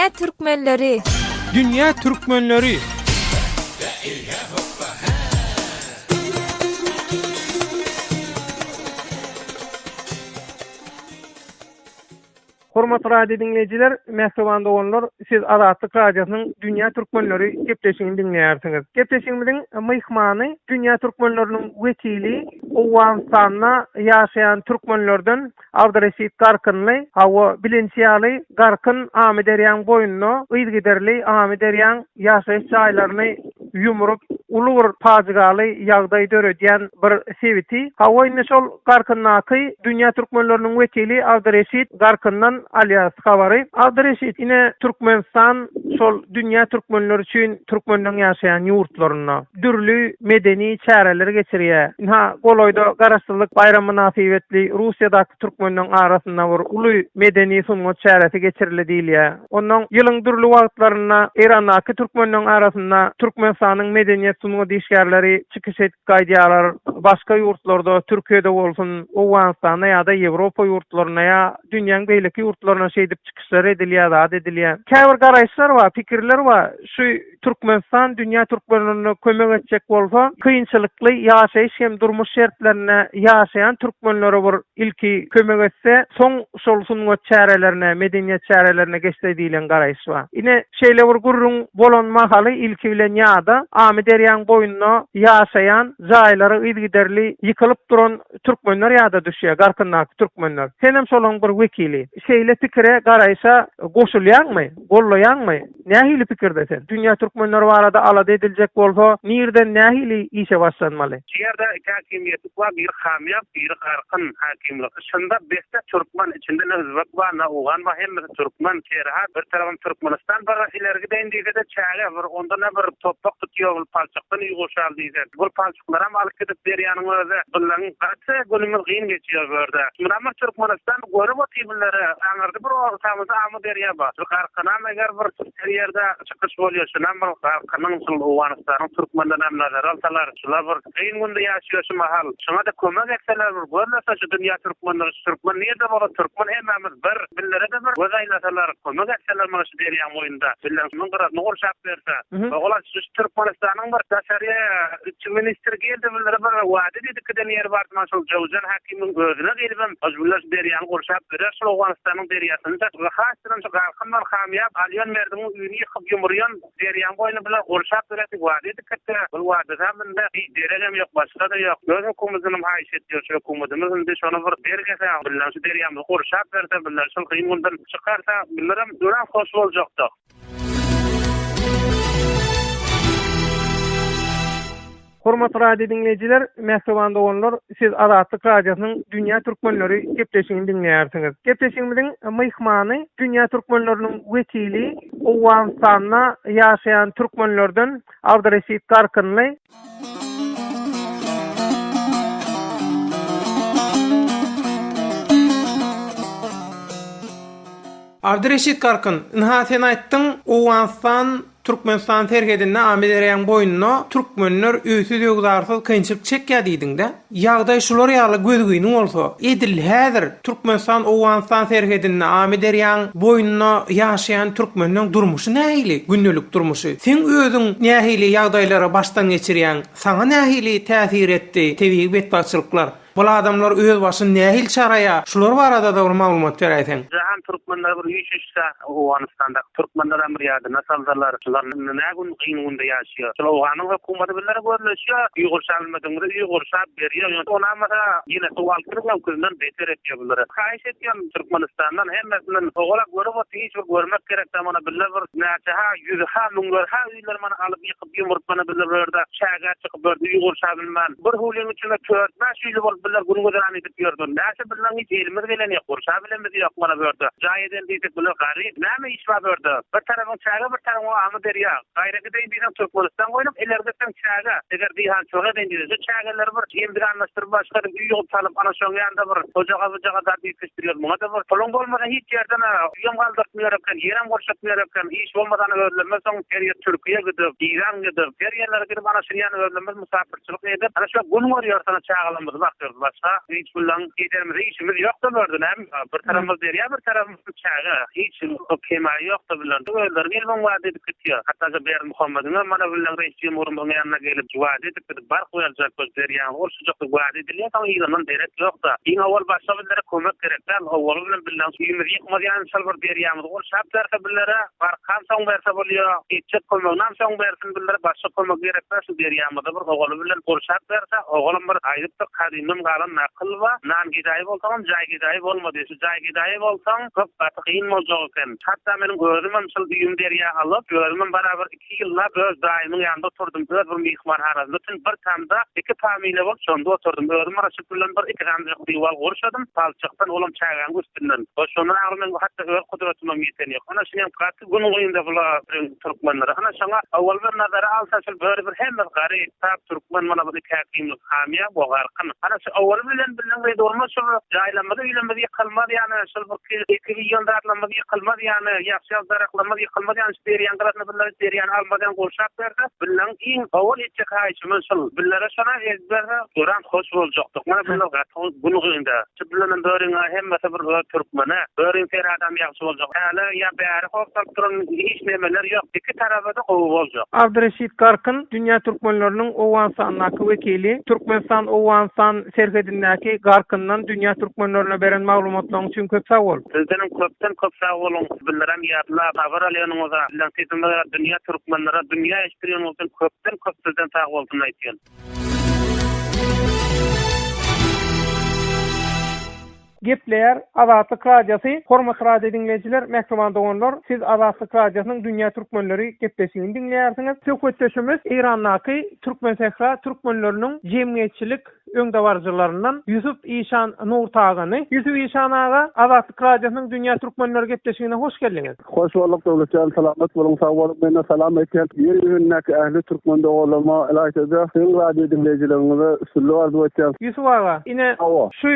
Dünýä türkmenleri! Dünýä türkmenleri! Hormatly radio diňleýjiler, mähriban doganlar, siz Azatlyk Radiosynyň Dünýä türkmenleri gepleşigini diňleýärsiňiz. Gepleşigimiziň myhmany Dünýä türkmenleriniň wekili, Owganystanda ýaşaýan türkmenlerden Abdyreşit Garkynly, hawa, bilinşi ýaly, Garkyn Amyderýaň boýunda yzygiderli Amyderýaň ýaşaýyş jaýlaryny ýumrup, uly bir pajygaly ýagdaý döredýän bir sebiti. Hawa, indi şol Garkyndaky dünýä türkmenleriniň wekili Abdyreşit Garkyndan alýarys habary. Abdyreşit, ine, Türkmenistan şol dünýä türkmenleri üçin türkmenleň ýaşaýan ýurtlarynda. dürli medeni çäreleri geçirýär. Ynha, golaýda Garaşsyzlyk baýramy mynasybetli Russiýadaky türkmenleň arasynda bir uly medeni-sungat çäresi geçirildi diýilýär. Onnoň ýylyň dürli wagtlarynda Eýrandaky türkmenleň arasynda Türkmenistanyň medeniýet-sungat işgärleri çykyş edip gaýdýarlar. Başga ýurtlarda, Türkiýede bolsun, Owganystanda ýa-da Ýewropa ýurtlarynda ýa dünýäň beýleki ýurtlarynda şeýdip çykyşlar edilýär, zat edilýär. Käbir garaýyşlar bar, pikirler bar. Şu Türkmenistan dünýä türkmenlerine kömek etjek bolsa, kynçylykly ýaşaýyş hem durmuş şertlerinde ýaşaýan türkmenlere bir ilki kömek etse, soň şol sungat çärelerine, medeniýet çärelerine geçse diýlen garaýyş bar. Ine, şeýle bir gürrüň bolan mahaly ilki bilen ýada Amyderýaň boýunda ýaşaýan, jaýlary yzygiderli ýykylyp duran türkmenler ýada düşýär, Garkyndaky türkmenler. Senem şolaryň bir wekili. Şeýle pikire, garaýşa goşulýaňmy, gollaýaňmy? Nähili pikirde sen? Dünýä türkmenleri barada alada ediljek bolsa, nirden nähili işe başlanmaly? Şu ýerde iki häkimiýetlik bar, biri Kamýap, biri Garkyn häkimlik. Şunda beste türkmen, içinde ne özbek bar, ne owgan bar, hemmesi türkmen. Serhat, bir tarapam Türkmenistan bir ileri gideýin diýse-de çäge bir, onda ne bir topbak tutýar, ol palçykdan uý gurşal diýse. Bul palçyklaram alyp gidip berýäniň özi. Bullaň gaty günümiz gyn geçýär bu ýerde. Munam bir Türkmenistan görüp otyr bullary. Aňyrda bir ortamyzda Amyderýa bar. Şu Garkynam eger bir her ýerde çykyş bolýar. Şunam bir Garkynyň şul Owganystanyň türkmenlerinem nazara alsalar. Şular bir kyn günde ýaşaýar şu mahal. Şuňa-da kömek etseler bir gözlese şu dünýä türkmenleri şu türkmen nirde bolsa türkmen hemmämiz bir. Billere-de bir göz aýlasalar, kömek etseler mana şu derýaň boýunda. Billeň şunuň gyrasyny gurşap berse. Oglan şu Türkmenistanyň bir daşary üç ministri geldi billere bir wada diýdi giden ýeri bardy mana şol Jowzjan häkimiň özüne gelibem hoş biller şu derýany gurşap berer şol Owganystanyň derýasyny-da hasdanam şu Galkyndan Hamyýap alýan merdigiň öýüni ýykyp ýumurýan Derýaň boýuny bular gurşap berer diýip wada edip gitdiler. Bul wadasam indi hiç deregem ýok, başga-da ýok. Öz hökümetinem haýyş etýär şu hökümetimiz indi şony bir bergese, billahi şu derýamyzy gurşap berse, billahi şol kyn günden çykarsa, bizlerem örän hoş boljakdyk. Hormatly radio diňleýjiler, mähriban doganlar, siz Azatlyk Radiosynyň Dünýä türkmenleri gepleşigini diňleýärsiňiz. Gepleşigimiziň myhmany Dünýä türkmenleriniň wekili, Owganystanda ýaşaýan türkmenlerden Abdyreşit Garkynly. Abdyreşit Garkyn, ynha sen aýtdyň, Owganystan Türkmenistan serhedinde Amyderýaň boýunda türkmenler öýsüz-öwzarsyz kynçylyk çekýär diýdiňdä. Ýagdaý şular ýaly gözgyny bolsa, edil häzir Türkmenistan-Owganystan serhedinde Amyderýaň boýunda ýaşaýan türkmenleň durmuşy nähili, gündelik durmuşy? Seň özüň nähili ýagdaýlary başdan geçirýäň, saňa nähili täsir etdi tebigy betbagtçylyklar? Bul adamlar öz başyny nähili çaraýar? Şular barada-da bir maglumat beräýseň. Jahan türkmenleri bir üýşüşse Owganystandaky türkmenlerem bir ýadyna salsalar, şular indi nä gün kyn günde ýaşaýar. Şul owganyň hökümeti bizlere gözleşýär, öý gurşap bilmedigiňize öý gurşap berýär, ýöne onamasa ýene suw alyp girip öňküsinden beter etýär bizlere. Haýyş etýän Türkmenistandan hemmesinden ogalak görüp otyr hiç bir görmek gerek däl mana bizler bir näçe ha ýüz ha müňler ha öýler mana alyp ýykyp ýumrup mana bizler bu ýerde çägä çykyp bu ýerde öý gurşap bilmän bir howlyň içinde dört-bäş öýli bolup bizler gün-güzeran edip ýördük. Näçe bizleň hiç elimiz gelen ýok, gurşap bilenimiz ýok mana bu ýerde. Jaý eden diýsek bular garyp. Näme iş bar bu ýerde? Bir tarapyň çäge, bir tarapyň Amyderýa. Gaýra gideýin diýseň Türkmenistan goýnup, ileri gitseň çäge. Eger diýhançylyk edeýin diýseň şu çägeleri bir endiganlaşdyryp başga bir öý ýygyp salyp ana şoň ýanynda bir ojaga-bujaga zat ýetişdirýär. Muňa-da bir puluň bolmasa hiç ýerden öýem galdyrtmaýar eken, ýerem gurşatmaýar eken. Iş bolmasa ana özlerimiz soň her ýer Türkiýe gidip, Eýran gidip, her ýerlere gidip ana şuny ýany özlerimiz musapyrçylyk edip, ana şo gün görýäris ana çagalarymyzy bakýarys. ýaşaýarys. Başga hiç bilen ederimize işimiz ýok-da bu ýerde näme? Bir tarapymyz derýa, bir tarapymyz çäge. Hiç kemaýy ýok-da bilen. Özleri gelibem wada edip gitýär. Hatda Berdimuhamediňem mana bilen reis jemhurymyzyň ýanyna gelip wada edip gidip bark goýaljak biz derýaňyzy gurşajak diýip wada edilýär, soň yzyndan derek ýok-da. Iň owal başga bizlere kömek gerek däl. Owaly bilen bilen öýümizi ýykmaz ýaly şol bir derýamyzy gurşap berse bizlere, barkam soň berse bolýar. Etjek kömeginem soň bersin bizlere, başga kömek gerek däl. Şu derýamyzy bir owaly bilen gurşap berse, owalam bir aýdypdyr kadymdan galan nakyl bar, Nan gedaýy bolsaňam, jaý gedaýy bolma diýip. Şu jaý gedaýy bolsaň, köp gaty kyn boljak eken. Hatda meniň özümem şol öýümi derýa alyp, özümem barabar iki ýyllap öz daýymyň ýanynda oturdym, öz bir myhmanhanasynda tün bir tamda iki familiýa bolup şonda oturdym. Özüm bir yşyk bilen bir iki sanyjak diwal gurşadym, palçykdan, olam çägäň üstünden. We şondan aňry meň hatda öz gudratymam ýeten ýok. Ana şuny hem gaty gün gynda bula biziň türkmenlere. Ana şoňa owal bir nazara alsa şol böri bir hemmesi garyp, sap türkmen mana bu iki häkimlik hamyýa we garkyn. Ana şu owal bilen biziň durmuş şol jaýlarymyz öýlerimiz ýykylmaz ýany şol bir iki iýen zatlarymyz ýykylmaz ýany ýagşy ýag daraklarymyz ýykylmaz ýany şu derýaň gyrasyna birleri derýany almaz ýaly gurşap berse billaň iň owal etjek haýyşymyz şol billere şona edip berse öran hoş boljakdyk mana biller gaty gün gynda şu bilenem böriň hemmesi bir öz türkmene böriň serhadam ýagşy boljak häli ýa bäri howp salyp duran hiç nemeler ýok iki tarabada gowy boljak. Abdyreşit Garkyn, Dünýä türkmenleriniň Owganystandaky wekili, Türkmenistan-Owganystan serhedindäki Garkyndan dünýä türkmenlerine beren maglumatlaryň üçin köp sag bol. Sizdenem köpden köp sag boluň bizlerem ýatlap habar alýanyňyza bizleň sesimizi dünýä türkmenlere dünýä eşitdirýäniňiz üçin köpden köp sizden sag bolsun aýtýan. Gepleýär Azatlyk Radiosy, Hormatly radio diňleýjiler, mähriban doganlar, siz Azatlyk Radiosynyň Dünýä Türkmenleri gepleşigini diňleýärsiňiz. Söhbetdeşimiz Eýrandaky Türkmensähra türkmenleriniň jemgyýetçilik öňdebaryjylaryndan Ýusup Işan Nurtagany. Ýusup Işan aga, Azatlyk Radiosynyň Dünýä Türkmenleri gepleşigine hoş geldiňiz. Hoş bolduk Döwletjan salamat boluň sag boluň mende salam aýtýan ýer ýüzündäki ähli türkmen doganlaryma ylaýtada siziň radio diňleýjileriňize üstünlik arzuw etýän. Ýusup aga, ine şu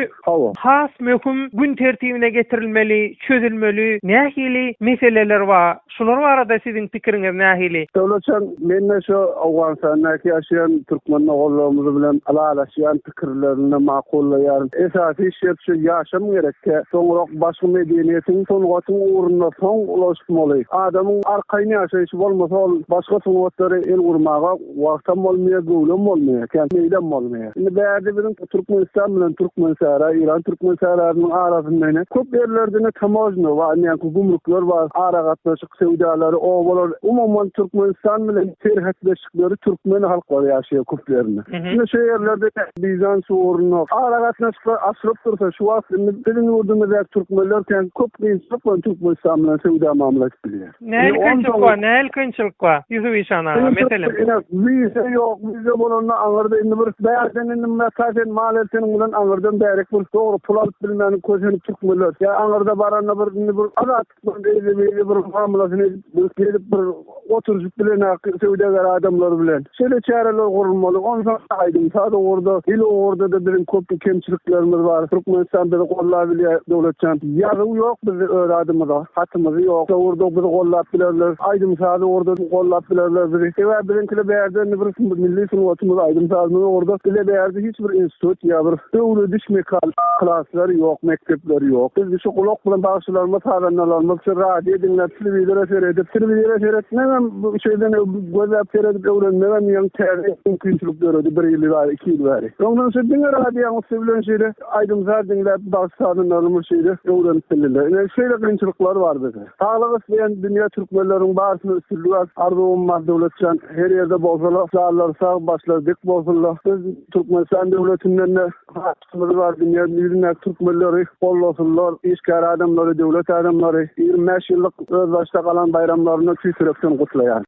has möhüm gün tertibine getirilmeli, çözülmeli nähili meseleler bar? Şular barada siziň pikiriňiz nähili? Döwletjan, mende şu Owganystandaky ýaşaýan türkmen doganlarymyz bilen ylalaşýan pikirlerini makullaýaryn. Esasy şert şu ýaşam gerekkä, soňrak başga medeniýetiň, sungatyň ugrunda soň ulaşmaly. Adamyň arkaýyn ýaşaýşy bolmasa ol başga sungatlara el urmaga wagtam bolmaýar, göwnem bolmaýar, kän meýlem bolmaýar. Indi bärde biziň Türkmenistan bilen Türkmensähra, Eýran Türkmensährasynyň arasynda ine köp ýerlerde ine tamožna bar, ine ýaňky gümrükler bar, aragatnaşyk söwdalary, obalar, umuman Türkmenistan bilen serhetleşik Ýeri türkmen halklary ýaşaýar köp ýerinde. Indi şu ýerlerde Bizans ugrunda aragatnaşyklar açylyp dursa şu wagt indi biziň ýurdumyzdaky türkmenler kän köp kynçylyk bilen Türkmenistan bilen söwda mamla edip bilýär. Nähili kynçylyk bar, nähili kynçylyk bar Ýusup işan aga, meselem? Ine wiza ýok, wiza bolanda aňyrda indi bir bärden indi mata sen mal elteniň bilen aňyrdan bärik bir dogry pul alyp bilmän kösenip türkmenler. Ýa aňyrda baranda bir indi bir azat Beýle-beýle bir mamlasyny edip, bir gelip bir oturyşyp bilenok söwdagär adamlar bilen. Şeýle çäreler gurulmaly. Onsoň aýdym-saz ugurda, dil ugurda-da biziň köp kemçiliklerimiz bar. Türkmenistan bizi gollabilýär, Döwletjan. Ýazuw ýok bizde öz adymyza, hatymyz ýok. Şo ugurda bizi gollap bilerler. Aýdym-saz ugurda gollap bilerler bizi. Sebäbi biziňkiler bärde indi bir milli sungatymyz, aýdym-sazymyz ugurda bize bärde hiç bir institut ýa bir Öwrediş mekal klaslar ýok, mekdepler ýok. Biz şu gulak bilen bagşylarymyz, sazandalarymyz şu radio diňläp, telewizora seredip, telewizora seretmegem bu şeýden gözläp seredip öwrenmegem ýaňy täze mümkinçilik döredi bir ýyl bäri, iki ýyl bäri. Öňden şu diňe radioň üsti bilen şeýle aýdym-saz diňläp, bagşy-sazandalarymyz şeýle öwrenip bildiler. Ine şeýle kynçylyklar bar bizde. Saglyk isleýän dünýä türkmenleriniň barysyna üstünlik arzuwym bar Döwletjan. Her ýerde bolsalar janlary sag, başlary dik bolsunlar. Biz Türkmenistan döwletinden-de haýyşymyz bar, dünýä ýüzündäki türkmenleri gollasynlar, işgär adamlary, döwlet adamlary 25 ýyllyk özbaşdak alan baýramlaryny tüýs ýürekden gutlaýan.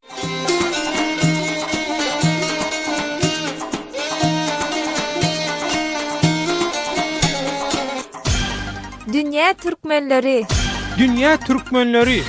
Dünýä türkmenleri! Dünýä türkmenleri!